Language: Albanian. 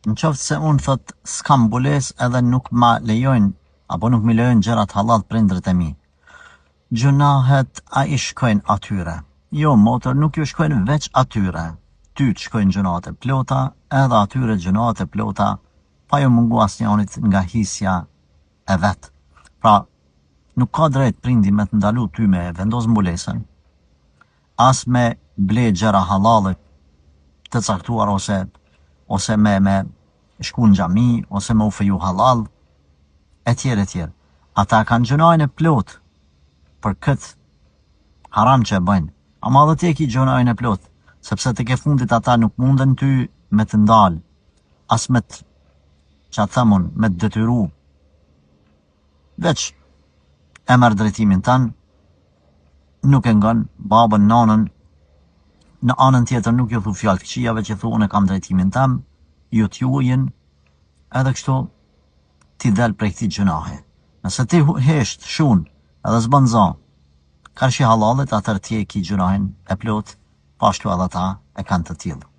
Në qoftë se unë thot s'kam mbulesë edhe nuk ma lejojnë apo nuk mi lejojnë gjërat hallall prindërit e mi. Gjynahet a i shkojnë atyre? Jo motër, nuk ju shkojnë veç atyre. Ty të shkojnë gjynahet e plota, edhe atyre gjynahet e plota, pa ju mungu asnjanit nga hisja e vet. Pra, nuk ka drejt prindi me të ndalu ty me vendos mbulesën, as me ble gjëra hallalle të caktuara ose ose me me shku në xhami ose me u feju hallall etj etj. Ata kanë gjynahin e plotë për këtë haram që e bëjnë. Ama edhe ti e ki gjynahin e plotë, sepse tek e fundit ata nuk munden ty me të ndalë, as me të, ça të them unë, me të detyru. Veç e merr drejtimin tënd, nuk e ngon babën, nanën, në anën tjetër nuk ju thu fjalë të këqija, veç i thu unë e kam drejtimin tem, ju t'jujin, edhe kështu ti del prej këtij gjynahi. Nëse ti hesht, shun, edhe s'bën za, karshi hallallit, atëherë ti e ki gjynahin e plotë, po ashtu edhe ata e kanë të tillë.